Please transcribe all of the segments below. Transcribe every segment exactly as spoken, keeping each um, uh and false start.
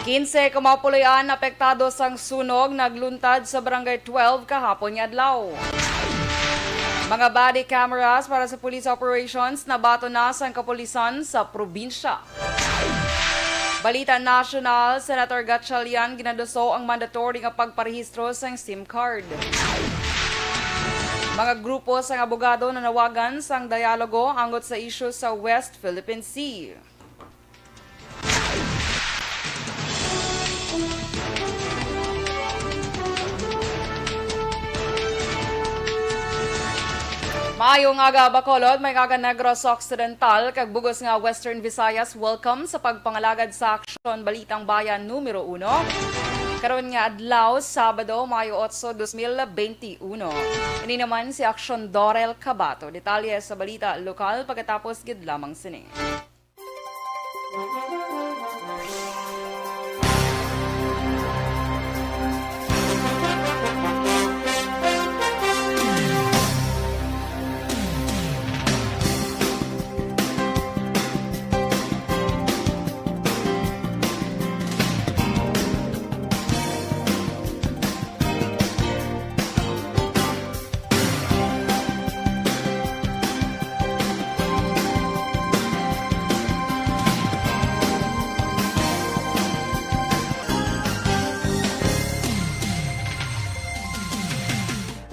Kinse ka mga puloy-an apektado sang sunog nagluntad sa Barangay twelve kahapon nga adlaw. Mga body cameras para sa police operations nabaton na sang kapulisan sa probinsya. Balita nasyonal, Senator Gatchalian ginaduso ang mandatory nga pagparehistro sang SIM card. Mga grupo sang abogado nanawagan sang dialogo angot sa isyu sa West Philippine Sea. Maayong aga, Bacolod. Maayong aga, Negros Occidental, kag bug-os nga Western Visayas. Welcome sa pagpangalagad sa Aksyon Balitang Bayan numero uno. Karon nga adlaw, Sabado, Mayo otso, dos mil benti uno. Ini naman si Aksyon Dorel Cabato. Detalye sa balita lokal pagkatapos gid lamang sini.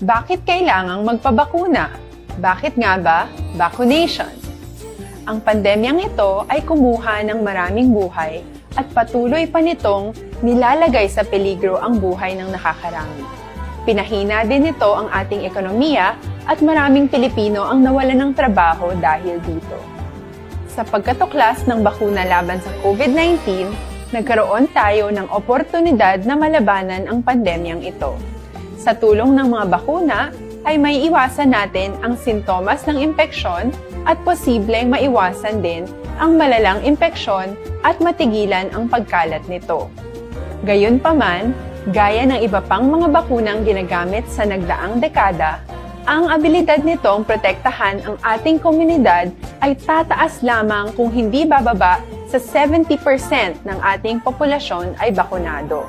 Bakit kailangang magpabakuna? Bakit nga ba vaccination? Ang pandemyang ito ay kumuha ng maraming buhay at patuloy pa nitong nilalagay sa peligro ang buhay ng nakakarami. Pinahina din nito ang ating ekonomiya at maraming Pilipino ang nawalan ng trabaho dahil dito. Sa pagkatuklas ng bakuna laban sa COVID nineteen, nagkaroon tayo ng oportunidad na malabanan ang pandemyang ito. Sa tulong ng mga bakuna, ay maiiwasan natin ang sintomas ng impeksyon at posibleng maiwasan din ang malalang impeksyon at matigilan ang pagkalat nito. Gayunpaman, gaya ng iba pang mga bakunang ginagamit sa nagdaang dekada, ang abilidad nitong protektahan ang ating komunidad ay tataas lamang kung hindi bababa sa seventy percent ng ating populasyon ay bakunado.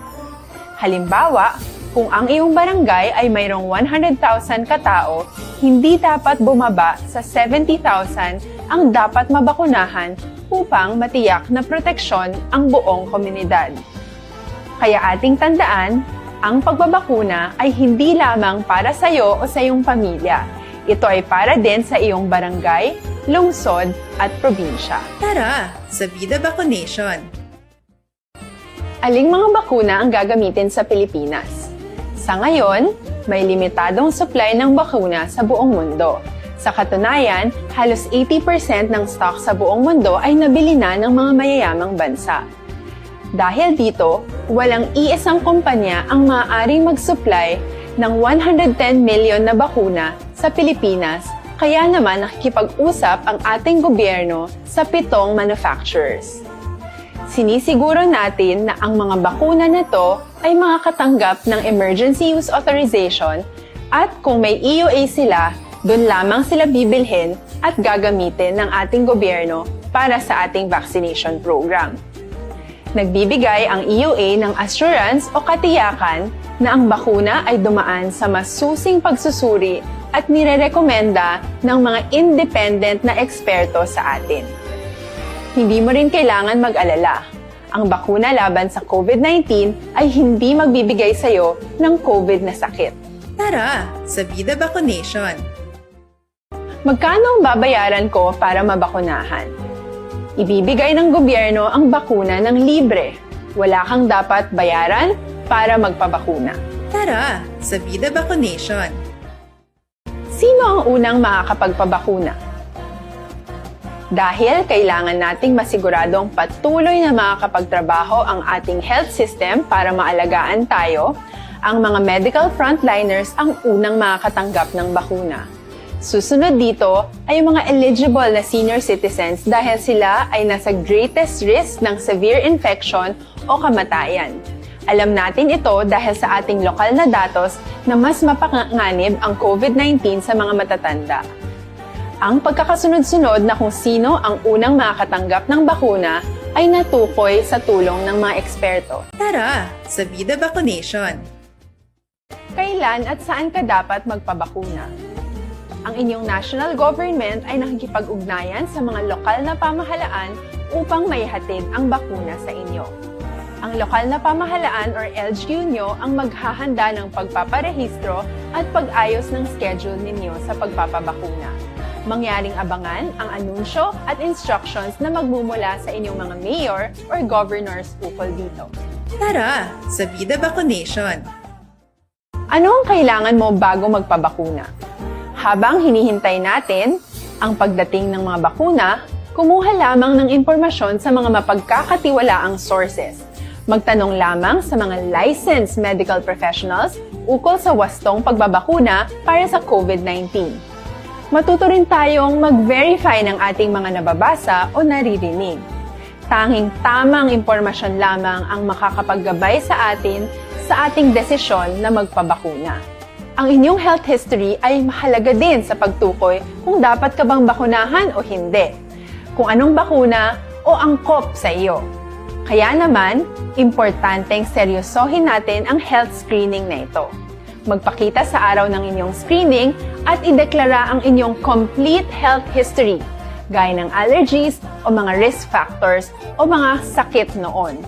Halimbawa, kung ang iyong barangay ay mayroong one hundred thousand ka tawo, hindi dapat bumaba sa seventy thousand ang dapat mabakunahan upang matiyak na proteksyon ang buong komunidad. Kaya ating tandaan, ang pagbabakuna ay hindi lamang para sa iyo o sa iyong pamilya. Ito ay para din sa iyong barangay, lungsod, at probinsya. Tara, sa Vida Vaccination! Aling mga bakuna ang gagamitin sa Pilipinas? Sa ngayon, may limitadong supply ng bakuna sa buong mundo. Sa katunayan, halos eighty percent ng stock sa buong mundo ay nabili na ng mga mayayamang bansa. Dahil dito, walang iisang kumpanya ang maaaring mag-supply ng one hundred ten million na bakuna sa Pilipinas, kaya naman nakikipag-usap ang ating gobyerno sa pitong manufacturers. Sinisiguro natin na ang mga bakuna na to ay makakatanggap ng emergency use authorization at kung may E U A sila, dun lamang sila bibilhin at gagamitin ng ating gobyerno para sa ating vaccination program. Nagbibigay ang E U A ng assurance o katiyakan na ang bakuna ay dumaan sa masusing pagsusuri at nirerekomenda ng mga independent na eksperto sa atin. Hindi mo rin kailangan mag-alala. Ang bakuna laban sa COVID nineteen ay hindi magbibigay sa iyo ng COVID na sakit. Tara, sa Vida Vaccination! Magkano ang babayaran ko para mabakunahan? Ibibigay ng gobyerno ang bakuna ng libre. Wala kang dapat bayaran para magpabakuna. Tara, sa Vida Vaccination! Sino ang unang makakapagpabakuna? Dahil kailangan nating masiguradong patuloy na makakapagtrabaho ang ating health system para maalagaan tayo, ang mga medical frontliners ang unang makakatanggap ng bakuna. Susunod dito ay ang mga eligible na senior citizens dahil sila ay nasa greatest risk ng severe infection o kamatayan. Alam natin ito dahil sa ating lokal na datos na mas mapanganib ang COVID nineteen sa mga matatanda. Ang pagkakasunod-sunod na kung sino ang unang makakatanggap ng bakuna ay natukoy sa tulong ng mga eksperto. Tara sa Vida Vaccination! Kailan at saan ka dapat magpabakuna? Ang inyong national government ay nakikipag-ugnayan sa mga lokal na pamahalaan upang maihatid ang bakuna sa inyo. Ang lokal na pamahalaan or L G U nyo ang maghahanda ng pagpaparehistro at pag-ayos ng schedule ninyo sa pagpapabakuna. Mangyaring abangan ang anunsyo at instructions na magmumula sa inyong mga mayor or governors ukol dito. Tara sa Vida Vaccination! Ano ang kailangan mo bago magpabakuna? Habang hinihintay natin ang pagdating ng mga bakuna, kumuha lamang ng impormasyon sa mga mapagkakatiwalaang sources. Magtanong lamang sa mga licensed medical professionals ukol sa wastong pagbabakuna para sa COVID nineteen. Matuto rin tayong mag-verify ng ating mga nababasa o naririnig. Tanging tamang impormasyon lamang ang makakapaggabay sa atin sa ating desisyon na magpabakuna. Ang inyong health history ay mahalaga din sa pagtukoy kung dapat ka bang bakunahan o hindi, kung anong bakuna o angkop sa iyo. Kaya naman, importanteng seryosohin natin ang health screening na ito. Magpakita sa araw ng inyong screening at ideklara ang inyong complete health history, gaya ng allergies o mga risk factors o mga sakit noon.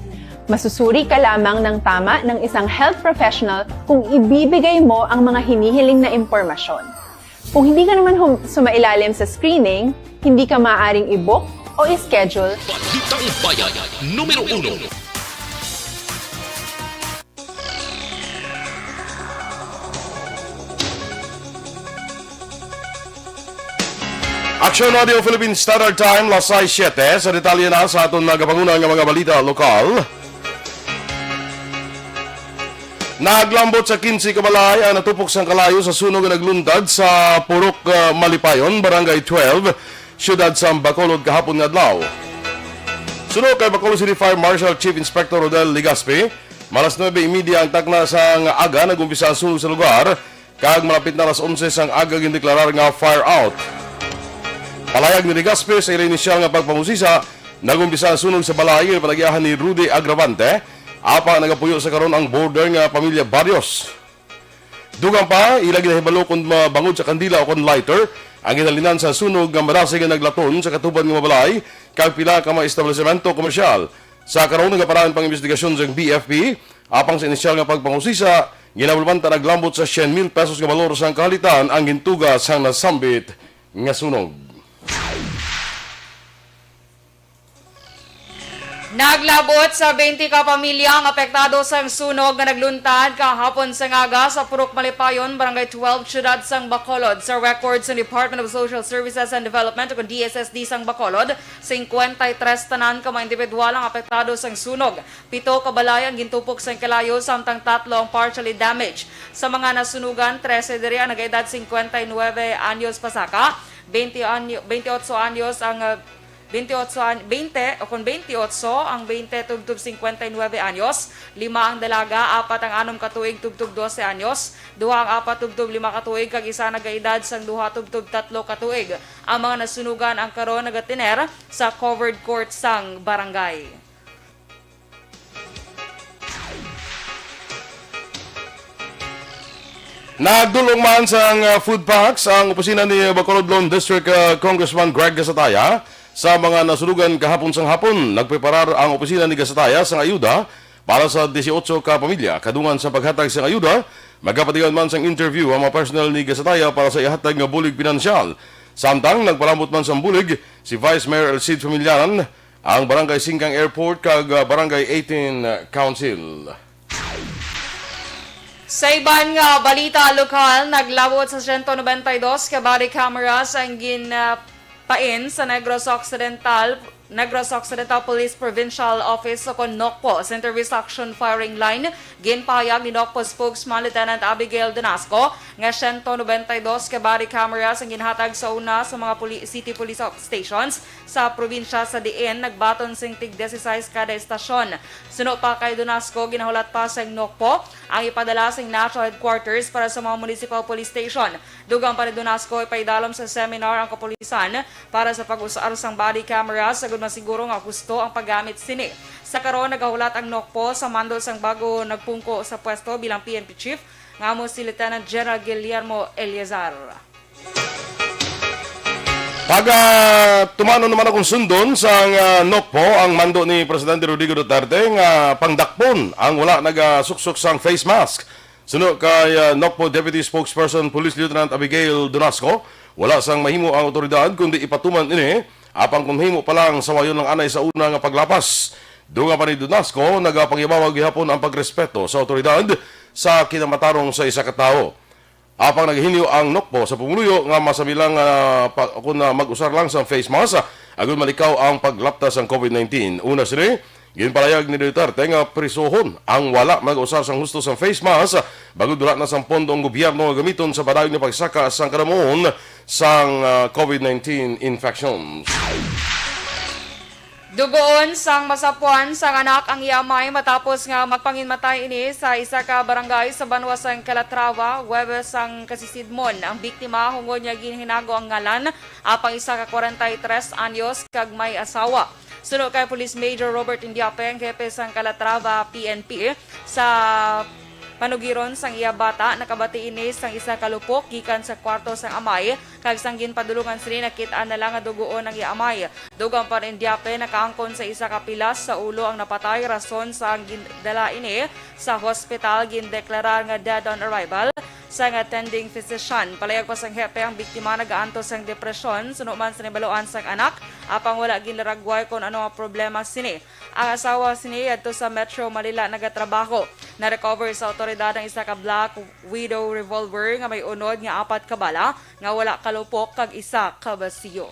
Masusuri ka lamang ng tama ng isang health professional kung ibibigay mo ang mga hinihiling na impormasyon. Kung hindi ka naman hum- sumailalim sa screening, hindi ka maaaring i-book o i-schedule. Balitang Bayan, numero uno. Aksyon Radio Philippine Standard Time, las sais siyete. Sa detalye na sa aton nagapangunan nga mga balita lokal. Naglambot sa kinse ka balay ang natupok sang kalayo sa sunog nga nagluntad sa Purok, ah, Malipayon, Barangay twelve, siyudad sa Bacolod kahapon nga adlaw. Suno kay Bacolod City Fire Marshal Chief Inspector Rodel Legaspi, malas nuebe y media ang takna sang aga nag-umpisa ang sunog sa lugar, kag malapit na alas onse sang aga gindeklarar nga fire out. Palayag ni Legaspi, sa ila inisyal nga pagpangusisa, nag-umpisa ang sunog sa balay nga panagiahan ni Rudy Agravante, apan nagapuyo sa karon ang border nga pamilya Barrios. Dugang pa, ila ginahibalo kon ma-, bangod sa kandila o kon lighter ang ginhalinan sa sunog nga madasig nga naglaton sa katuban nga mga balay kag pila ka mga establisemento komersyal. Sa karon, nagapadayon pang imbestigasyon sang B F P, apang sa inisyal nga pagpangusisa, ginabulbanta naglambot sa syen mil pesos nga balor sang kahalitan ang gintuga sang nasambit nga sunog. Naglabot sa twenty ka pamilya ang apektado sang sunog nga nagluntad kahapon sang aga sa Purok Malipayon, Barangay twelve, siyudad sang Bacolod. Sa record sang Department of Social Services and Development, o D S S D, sang Bacolod, singkwenta y tres tanan ka mga individual ang apektado sang sunog. Pito ka balay ang gintupok sang kalayo, samtang tatlo ang partially damaged. Sa mga nasunugan, trese diri ang nagaedad singkwenta y nuebe anyos pasaka, twenty anyo-, twenty-otso anyos ang, ah, twenty-otso an-, twenty o kon twenty-otso ang twenty tubtob singkwenta y nuebe anyos, lima ang dalaga, apat ang anom ka tuig tubtob dose anyos, duha ang apat tubtob lima ka tuig, kag isa nagaedad sang duha tubtob tatlo ka tuig. Ang mga nasunugan ang karon nagatiner sa covered court sang barangay. Nagdul-ong man sang, ah, food packs ang opisina ni Bacolod Lone District, ah, Congressman Greg Gasataya sa mga nasunugan kahapon sang hapon. Nagpreparar ang opisina ni Gasataya sang ayuda para sa disiotso ka pamilya. Kadungan sa paghatag sang ayuda, magapatigayon man sang interview ang mga personnel ni Gasataya para sa ihatag nga bulig pinansyal. Samtang nagpalambot man sang bulig si Vice Mayor Elcid Familiaran, ang Barangay Singkang Airport kag, ah, Barangay eighteen Council. Sa iban nga balita lokal, naglabot sa siyento nobenta y dos ka body cameras ang gin, ah, pain sa Negros Occidental, Negros Occidental Police Provincial Office o kon NOCPO, Center Response Action Firing Line. Ginpahayag ni NOCPO spokesman Lieutenant Abigail Donasco nga siyento nobenta y dos ka body cameras ang ginhatag sa una sa mga poli-, city police op-, stations sa probinsya, sa diin nagbaton sing tig disisais kada estasyon. Suno pa kay Donasco, ginahulat pa sang NOCPO ang ipadala sing National Headquarters para sa mga municipal police station. Dugang pa ni Donasco, ipaidalom sa seminar ang kapulisan para sa pag-usar sang body cameras sa masiguro nga husto ang paggamit sini. Sa karon, nagahulat ang NOCPO sa mando sang bago nagpungko sa pwesto bilang P N P chief nga amo si Lieutenant General Guillermo Eleazar. Pag, ah, tumanon naman akong sundon sang, ah, NOCPO ang mando ni Presidente Rodrigo Duterte nga pangdakpon ang wala nagasuksok sang face mask. Suno kay, ah, NOCPO Deputy Spokesperson Police Lieutenant Abigail Donasco, wala sang mahimo ang awtoridad kundi ipatuman ini, apang kung mahimo pa lang sawayon lang anay sa una nga paglapas. Dunga pa ni Donasco, nagapangibabaw gihapon ang pagrespeto sa awtoridad sa kinamatarong sa isa ka tawo. Apang naghinyo ang NOCPO sa pumuluyo nga masami lang, ah, pa, kun, ah, mag-usar lang sang face mask, ah, agud malikaw ang paglapta sang COVID nineteen. Una sini, ginpalayag ni Duterte nga prisohon ang wala mag-usar sang husto sang face mask, ah, bangod wala na sang pondo ang gobyerno nga gamiton sa padayon nga pagsaka sang kanamuon sang, ah, COVID nineteen infections. Dugoon sang masapuan sang anak ang iya amay matapos nga magpanginmatay ini sa isa ka barangay sa banwa sang Calatrava, Huwebes sang kasisidmon. Ang biktima hungod nga ginhinago ang ngalan, apang isa ka kwarenta y tres anyos kag may asawa. Suno kay Police Major Robert Indiape, ang hepe sang Calatrava P N P, sa panugiron sang iya bata, nakabati ini sang isa ka lupok gikan sa kwarto sang amay, kag sang ginpadulungan sini, nakit-an na lang nga dugoon ang iya amay. Dugang pa ni Indiape, nakaangkon sa isa ka pilas sa ulo ang napatay, rason sa gindala ini sa hospital, gindeklarar nga dead on arrival sang attending physician. Palayag pa sang hepe, ang biktima nagaantos sang depresyon, suno man sa nahibaluan sang anak, apang wala ginlaragway kon ano ang problema sini. Ang asawa sini yadto sa Metro Manila nagatrabaho. Na-recover sa awtoridad ang isa ka Black Widow revolver nga may unod nga apat ka bala nga wala kalupok kag isa ka basiyo.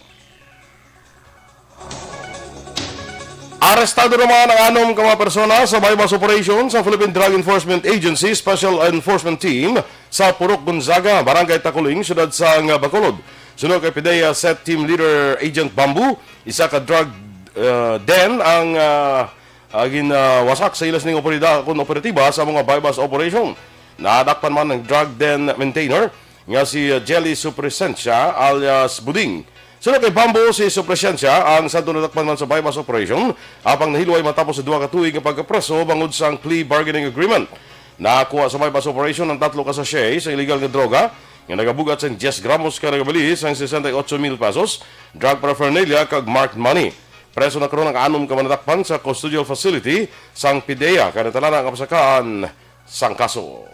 Arestado naman ang anom ka mga persona sa buy-bust operation sa Philippine Drug Enforcement Agency Special Enforcement Team sa Purok Gonzaga, Barangay Taculing, siyudad sang Bacolod. Suno kay PDEA Set Team Leader Agent Bamboo, isa ka drug, uh, den ang, uh, uh, ginawasak sa ila sining operida-, kun operatiba sa mga buy-bust operation. Nadakpan man ang drug den maintainer nga si, uh, Jelly Supresencia alias Buding. Suno kay Bamboo, si Supresencia ang santo nadakpan man sa buy-bust operation, apang nahilway matapos sa duha ka tuig nga pagkapreso bangod sang plea bargaining agreement. Nakuha sa buy-bust operation ang tatlo ka sachet sa illegal nga droga nga nagabugat sang diyes gramos kag nagabali sang sesenta y ocho mil pesos, drug paraphernalia kag marked money. Preso na karon ang anom ka mga nadakpan sa custodial facility sang PDEA kag natalana ang kapasakaan sang kaso.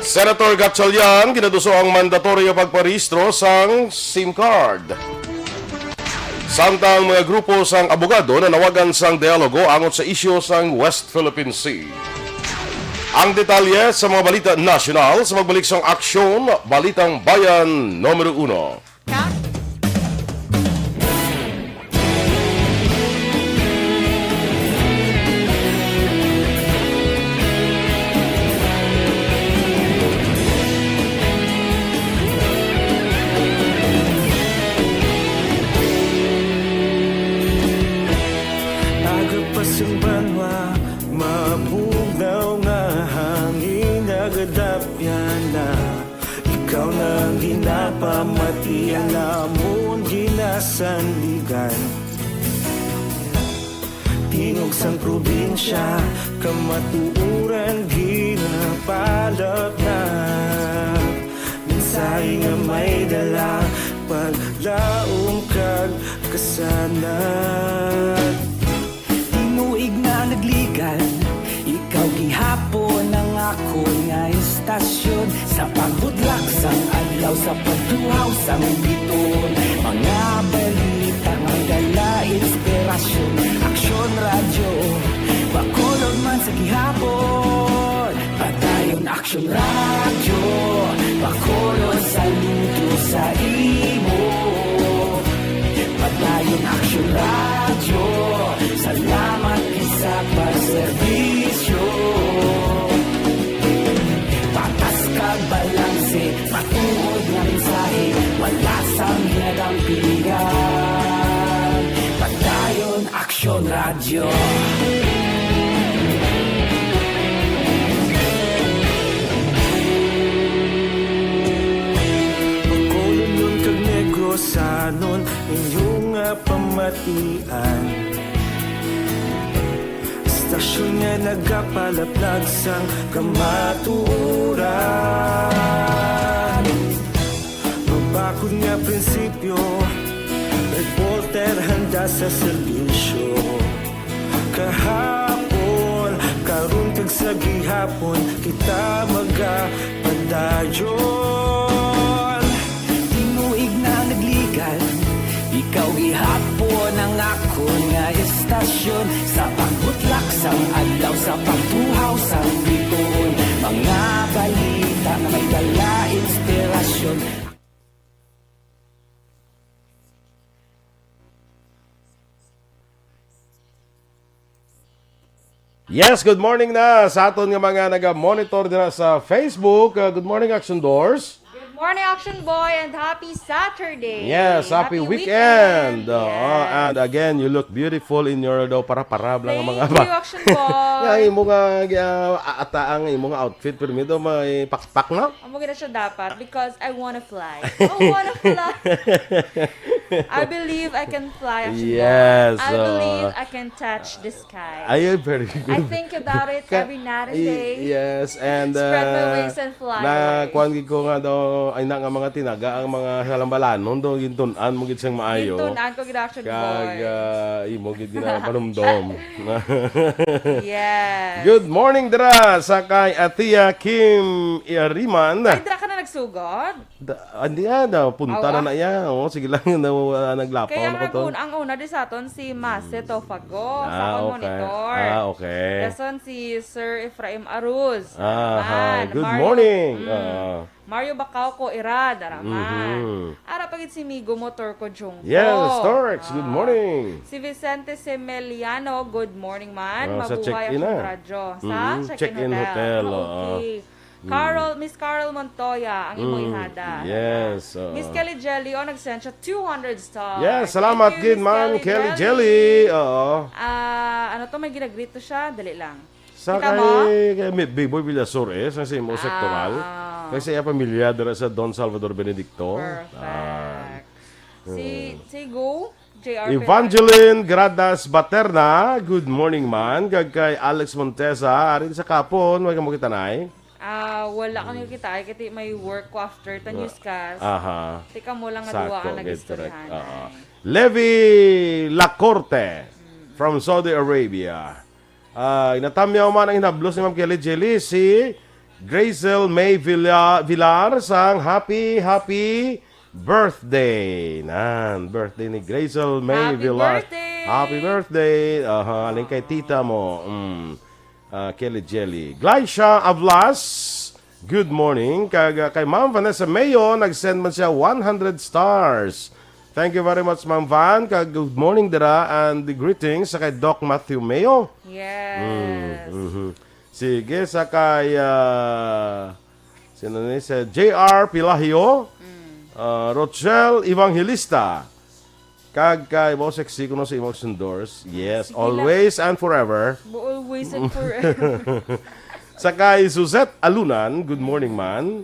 Senator Gatchalian, ginaduso ang mandatory nga pagparehistro sang SIM card. Samtang mga grupo sang abogado nanawagan sang dialogo angot sa isyu sang West Philippine Sea. Ang detalye sa mga balita nasyonal sa pagbalik sang Aksyon, Balitang Bayan Numero Uno. Ka? Aga pa sang banwa, mabugnaw nga hangin nagadapyan na. Ikaw na ang ginapamati, ang amon ginasandigan. Tingog sang probinsya, kamatuoran ginapalapnap. Mensahe nga may dala, paglaom kag kasanag. Tinuig na nagligan, ikaw gihapon ang akon nga istasyon. Sa pagbudlak sang adlaw, sa pagduhaw sang biton, mga balita nga dala inspirasyon. Aksyon Radyo, Bacolod man sa gihapon. Padayon Aksyon Radyo, Bacolod, saludo sa imo. Padayon Aksyon Radyo, salamat gid sa pagserbisyo. Patas kag balanse, matuod nga mensahe, wala sang ginadampigan. Padayon Aksyon Radyo. Inyo nga pamatian, istasyon nga nagapalaplag sang kamatuoran. Mabakod nga prinsipyo, reporter handa sa serbisyo. Kahapon, karon kag sa gihapon, kita magapadayon. Tinuig na nagligad, ikaw gihapon ang akon nga istasyon. Sa pagbutlak sang adlaw, sa pagtuhaw sang bituon, mga balita nga may dala inspirasyon. Yes, good morning na sa aton nga mga naga-monitor dira sa Facebook. Uh, good morning, Action Doors. Good morning, Action Boy, and happy Saturday. Yes, happy Happy weekend. weekend. Oo, Yes. and again, you look beautiful in your daw para-para lang ang mga Thank you, Action Boy. Nga imo nga uh, aata ang imo nga outfit, pero may daw may pakpak, no? Amo gina siya dapat because I wanna fly. I wanna fly. I believe I can fly, Action Yes, Boy. I uh, believe I can touch the sky. Ay, very good. I think about it Ka- every night and I- day. Yes, and Spread my uh, wings and fly na away. Kuan gid ko nga daw ay na nga mga tinaga ang mga halambalanon daw gintun-an mo gid sang maayo. Gintun-an ko gid, Action Kag Boy. uh, imo gid ginapanumdom. Yes. Good morning dira sa kay Atia Kim Iariman. Ay, dira ka na nagsugod? Da, andi ah, da, punta Aw, na ah. na iya. Oh, sige lang na uh, naglapaw Kaya na ko ang, to. un- ang una di sa aton si Mase Tofago sa Ah, akong okay. monitor. Ah, okay. Dason si Sir Efraim Aruz. Ah, Araman. hi. Good Mario, morning. mm, Ah. Mario Bacauco Irad, Araman. Mhm. Ara pa gid si Migo Motor ko Jungko. Yes, Torx, good Ah. morning. Si Vicente Semeliano, good morning man. Oh, sa Mabuhay check-in ang ah. radyo. Sa Mhm, check-in check-in hotel. hotel, Ah, oo. okay. Carol, Miss Carol Montoya, ang imo Mm, ihada. yes, oo. Miss Kelly Jelly, oh, nag-send siya two hundred stars. Yes, salamat Thank you, gid, Miss ma'am Kelly Kelly Jelly. Jelly. Oo. Ah, ano to, may ginagreet to siya? Dali lang. Sa Kita kay, mo? kay Mi- Big Boy Villasor, eh, sa simo Ah. sektoral. Kay sa iya pamilya, dira sa Don Salvador Benedicto. Perfect. Ah. Si, Mm. si Go, J R Evangeline Gradas Baterna, good morning man. Kag kay Alex Montesa, arin sa Kapon, way ka mo kita, Nay? Ah, wala kami kita ay kay may work ko after the Wa- newscast. Aha. Tika mo lang nga Sako, duwa ka gid, nag-istoryahan correct. Aha. ay. Levi Lacorte Mm. from Saudi Arabia. Ah, natamyaw man ang hinablos ni Ma'am Kelly Jelly, si Grazel May Villa- Villar sang happy, happy birthday. Nan, birthday ni Grazel May Happy Villar. birthday! Happy birthday! Aha, aling kay tita mo. Mm. Ah, Kelly Jelly. Glycia Avlas, good morning. Kag ah, kay Ma'am Vanessa Mayo, nag-send man siya one hundred stars. Thank you very much, Ma'am Van. Kag good morning dira and the greetings sa kay Doc Matthew Mayo. Yes. Mm, mhm. Sige, sa kay ah, sino ni sa J R Pilahio, Mm. ah, Rochelle Evangelista, kag kay Boss X C kuno sa imong sendors. Yes, Sige lang. always and forever. Bo-, always and forever. Sa kay Suzette Alunan, good morning man.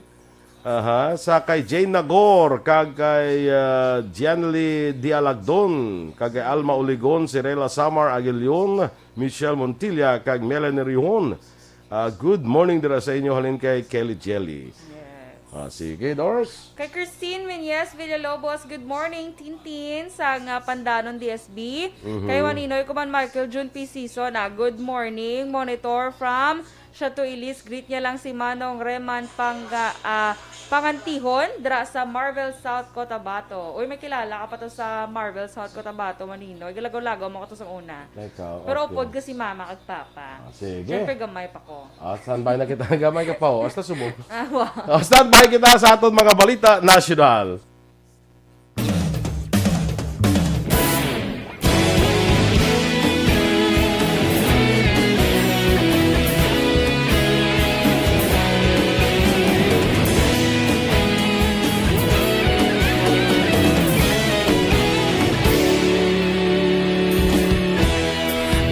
Aha, sa kay Jane Nagor, kag kay ah, Gianly Dialagdon, kag kay Alma Uligon, Sirela Samar Aguilion, Michelle Montilla, kag Melanie Rihon. Ah, good morning dira sa inyo, halin kay Kelly Jelly. Yes. Ah, sige, Doris. Kay Christine Menyes Villalobos, good morning, Tintin, sa nga Pandanon D S B. Mhm. Kay Maninoy Kuman Michael June P Season, ah, good morning, monitor from Chateau Elise. Greet niya lang si Manong Reman Panga, ah, Pangantihon, dira sa Marvel, South Cotabato. Uy, may kilala ka pa to sa Marvel, South Cotabato, Maninoy. Galagaw-lagaw mo ka to sa una. Ikaw, Pero okay. upod ka si mama kag papa. Ah, sige. Siyempre, gamay pa ko. Ah, standby na kita. Gamay ka pa, oh. Hasta subong. Ah, wow. Oh, standby kita sa aton mga balita nasyonal.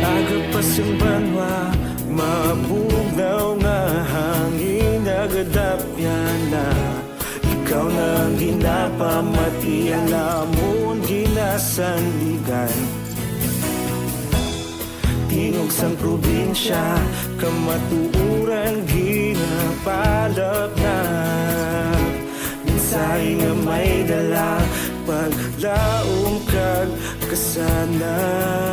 Aga pa sing banwa, mabugnaw nga hangin nagadapyan na. Ikaw na ang ginapamati, ang amon Sandigan. Tingog sang probinsya, kamatuoran ginapalapnap. Mensahe nga may dala, paglaom kag kasana.